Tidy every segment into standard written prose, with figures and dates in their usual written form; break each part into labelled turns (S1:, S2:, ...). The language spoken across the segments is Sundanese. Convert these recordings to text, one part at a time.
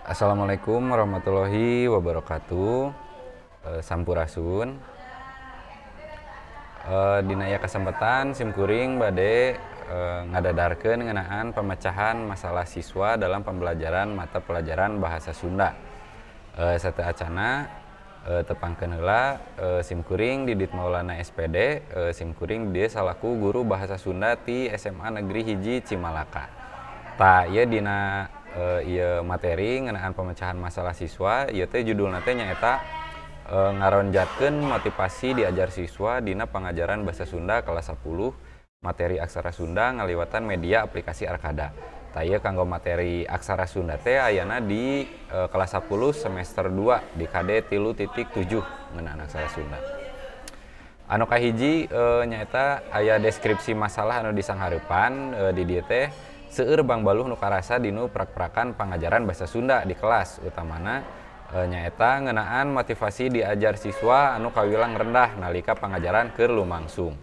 S1: Assalamualaikum warahmatullahi wabarakatuh. Sampurasun. Dina ieu kesempatan simkuring bade ngadadarkeun ngeunaan pemecahan masalah siswa dalam pembelajaran mata pelajaran bahasa Sunda. Sateuacana tepangkeun heula, simkuring Didit Maulana SPD, simkuring di dieu salaku guru bahasa Sunda ti SMA Negeri 1 Cimalaka. Tah, ieu dina ieu materi ngeunaan pemecahan masalah siswa, ieu teh judulna teh nyaeta ngaronjatkeun motivasi diajar siswa dina pangajaran bahasa Sunda kelas 10 materi aksara Sunda ngaliwatan media aplikasi Arkada. Tah, ieu kanggo materi aksara Sunda teh ayana di kelas 10 semester 2 di KD 3.7 ngeunaan aksara Sunda. Anu kahiji nyaeta aya deskripsi masalah anu disanghareupan. Di dieu teh seueur bangbaluh nu karasa dinu prak-prakan pangajaran bahasa Sunda di kelas, utamana nyaeta ngeunaan motivasi diajar siswa anu kawilang rendah nalika pangajaran keur lumangsung.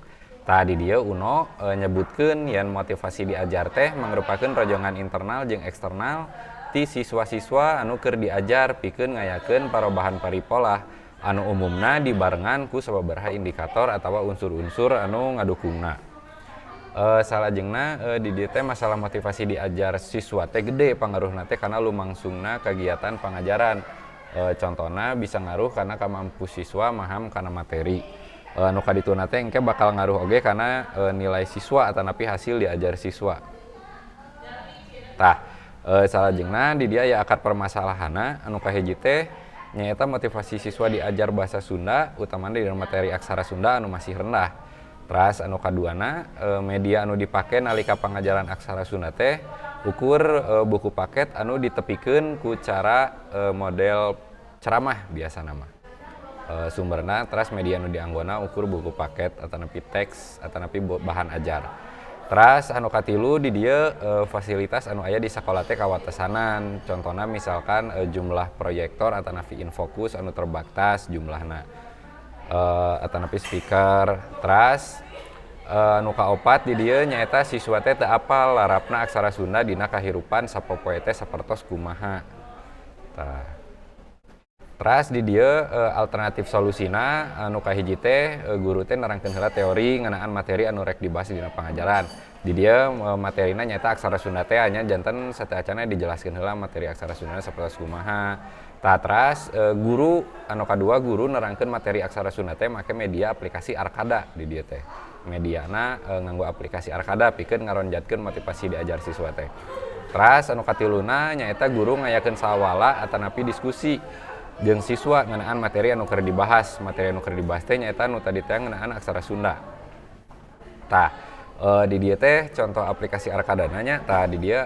S1: Tah, di dieu UNO nyebutkeun yen motivasi diajar teh mangrupakeun rojongan internal jeung eksternal ti siswa-siswa anu keur diajar pikeun ngayakeun parobahan paripolah anu umumna dibarengan ku sababaraha indikator atawa unsur-unsur anu ngadukungna. Salajengna di dieu teh masalah motivasi diajar siswa teh gede pangaruhna teh kana lumangsungna kagiatan pangajaran. Contona bisa ngaruh kana kamampu siswa maham kana materi. Nu kadituna teh engke bakal ngaruh oge kana nilai siswa atanapi hasil diajar siswa. Tah, salajengna di dieu aya akar permasalahanna. Anu kahiji teh nyaeta motivasi siswa diajar bahasa Sunda, utamana dina materi aksara Sunda, anu masih rendah. Teras anu kaduana, media anu dipake nalika pangajaran aksara Sunda teh ukur buku paket anu ditepikeun ku cara model ceramah biasana mah. Sumberna teras media anu dianggona ukur buku paket atanapi teks atanapi bahan ajar. Teras anu katilu di dieu, fasilitas anu aya di sakola teh kawatesanan. Contohna misalkan jumlah proyektor atanapi infokus anu terbatas jumlahna. Atanapi speaker. Teras nu kaopat di dieu nyaeta siswa teh teu apal larapna aksara Sunda dina kahirupan sapopoe teh sapertos kumaha. Tah. Teras di dieu alternatif solusina anu kahiji teh guru teh nerangkeun heula teori ngeunaan materi anu rek dibahas dina pangajaran. Di dieu materina nyaeta aksara Sunda teh nya, janten sateuacanna dijelaskeun heula materi aksara Sunda sapertos kumaha. Tah, teras guru anu kadua, guru nerangkeun materi aksara Sunda teh make media aplikasi Arkada di dieu teh. Mediana nganggo aplikasi Arkada pikeun ngaronjatkeun motivasi diajar siswa teh. Teras anu katiluna nyaeta guru ngayakeun sawala atanapi diskusi jeung siswa ngeunaan materi anu keur dibahas. Materi anu keur dibahas teh nyaeta nu tadi teh ngeunaan aksara Sunda. Tah, di dieu teh contoh aplikasi Arkadana nya. Tah, di dieu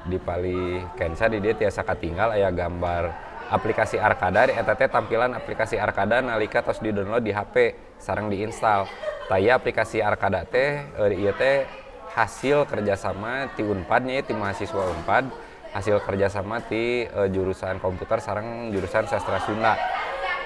S1: di palih kenca di dieu tiasa katinggal aya gambar aplikasi Arkada. Eta teh tampilan aplikasi Arkada nalika tos di-download di HP sareng diinstal. Tah, ieu aplikasi Arkada teh ieu teh hasil kerjasama ti Unpad nya, ti mahasiswa Unpad, hasil kerjasama ti jurusan komputer sareng jurusan sastra Sunda.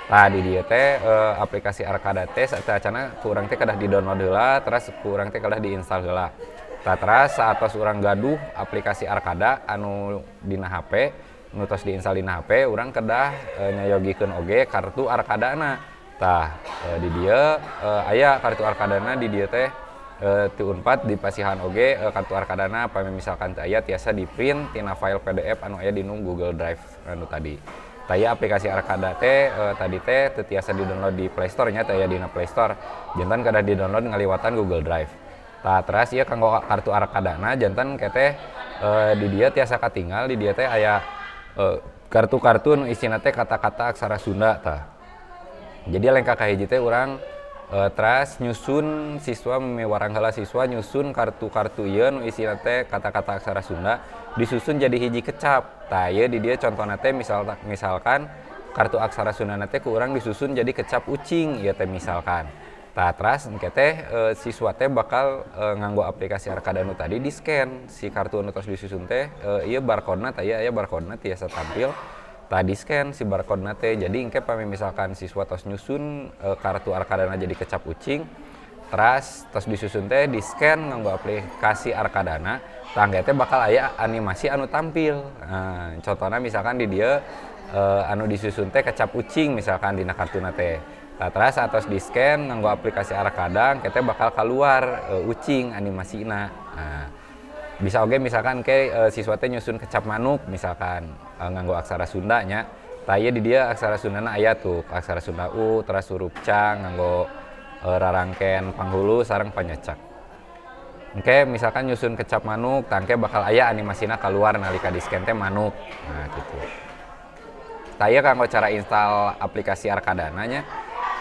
S1: Tah, di dieu teh aplikasi Arkada teh sateuacanna ku urang teh kedah di-download heula, teras ku urang teh kedah diinstal heula. Tah, teras saatos urang gaduh aplikasi Arkada anu dina HP, nu tos diinstal dina HP, urang kedah nyayogikeun oge kartu Arkadana. Tah, di dieu aya kartu Arkadana. Di dieu teh ti Unpad dipasihan oge kartu Arkadana. Pami misalkan teu aya, tiasa di-print tina file PDF anu aya di Google Drive anu tadi. Tah, ieu aplikasi Arkada teh tadi teh teu tiasa di-download di Play Store nya, teu aya dina Play Store. Janten kedah di-download ngaliwatan Google Drive. Tah, teras ieu kanggo kartu Arkadana, janten ke teh di dieu tiasa katinggal di dieu teh aya kartu-kartu nu isina teh kata-kata aksara Sunda tah. Jadi lengkah kahiji teh urang teras nyusun siswa, miwarang heula siswa nyusun kartu-kartu ieu nu isina teh kata-kata aksara Sunda, disusun jadi hiji kecap. Tah, ieu di dieu contona teh misalkan kartu aksara Sunda teh ku urang disusun jadi kecap ucing ieu teh misalkan. Tah, teras engke teh siswa teh bakal nganggo aplikasi Arkada nu tadi, di scan si kartu nu tos disusun teh, ieu barcode-na. Tah, ieu aya barcode-na tiasa tampil. Tah, di scan si barcode-na teh. Jadi engke pami misalkan siswa tos nyusun kartu Arkadana jadi kecap ucing, teras tos disusun teh, di scan nganggo aplikasi Arkadana. Tah, engke teh bakal aya animasi anu tampil. Nah, contohna misalkan di dieu anu disusun teh kecap ucing misalkan dina kartuna teh. Tah, teras atos di-scan nganggo aplikasi Arkada, engke teh bakal keluar ucing animasina. Nah, bisa oge misalkan ke siswa teh nyusun kecap manuk misalkan nganggo aksara Sunda nya. Tah, ieu di dieu aksara Sundana aya tuh, aksara Sunda U, teras huruf ca nganggo rarangken panghulu sareng panyecek. Engke misalkan nyusun kecap manuk, tah engke bakal aya animasina keluar nalika di scan teh manuk. Nah, gitu. Tah, ieu kanggo cara install aplikasi Arkadana nya.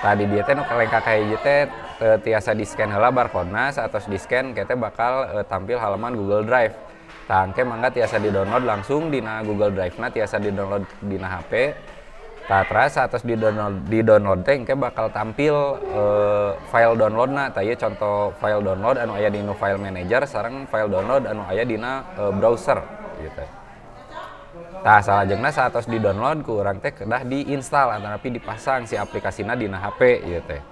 S1: Tadi dieu teh nu kalengkah kahiji teh tiasa di-scan heula barcode-na, saatos di-scan engke teh bakal tampil halaman Google Drive. Tah, engke mangga tiasa di-download langsung dina Google Drive-na, tiasa di-download dina HP. Tah, teras saatos di-download teh engke bakal tampil file downloadna. Tah, ieu contoh file download anu aya dina file manager sareng file download anu aya dina browser gitu. Tah, salajengna saatos di-download ku urang teh kedah diinstal atanapi dipasang si aplikasina dina HP ieu teh.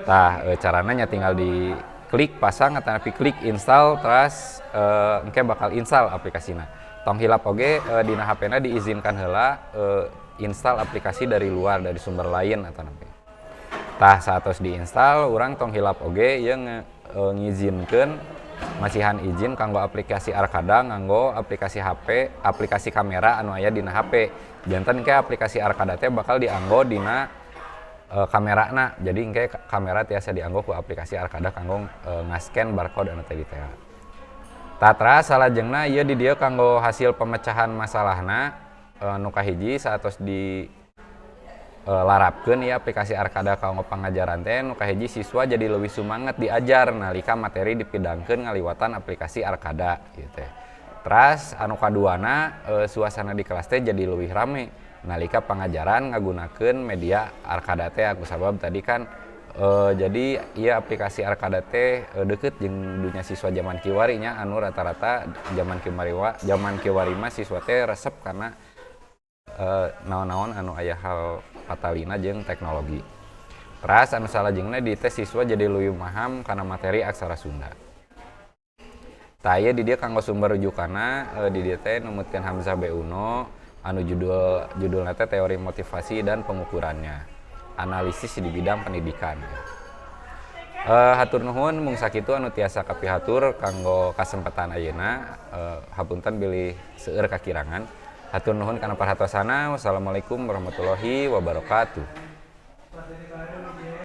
S1: Tah, carana nya tinggal di klik pasang atanapi klik install, teras engke bakal install aplikasina. Tong hilap oge dina HP-na diizinkan heula install aplikasi dari luar, dari sumber lain atanapi. Tah, saatos diinstal urang tong hilap oge ieu ngizinkeun, masihan izin kanggo aplikasi Arkada nganggo aplikasi HP, aplikasi kamera anu aya dina HP. Janten engke aplikasi Arkada teh bakal dianggo dina kamerana. Jadi engke kamera tiasa dianggo ku aplikasi Arkada kanggo ngascan barcode anu tadi teh. Tah, teras salajengna ieu di dieu kanggo hasil pemecahan masalahna nu kahiji, saatos di larapkeun ieu aplikasi Arkada kanggo pangajaran teh, nu kahiji siswa jadi leuwih sumanget diajar nalika materi dipidangkeun ngaliwatan aplikasi Arkada ieu teh. Teras anu kaduana, suasana di kelas teh jadi leuwih rame nalika pangajaran ngagunakeun media Arkada teh, ku sabab tadi kan jadi ieu aplikasi Arkada teh deket jeung dunya siswa zaman kiwari nya, anu rata-rata zaman kiwari mah siswa teh resep karena naon-naon anu aya hal patalina jeung teknologi. Teras anu salajengna di tes siswa jadi leuwih paham kana materi aksara Sunda. Tah, ieu di dieu kanggo sumber rujukanna, di dieu teh numutkeun Hamzah B. Uno anu judulna teh teori motivasi dan pengukurannya, analisis di bidang pendidikan. Hatur nuhun, mung sakitu anu tiasa kapihatur kanggo kasempatan ayeuna. Hapunten bilih seueur kakirangan. Hatur nuhun kana perhatosana. Wassalamualaikum warahmatullahi wabarakatuh.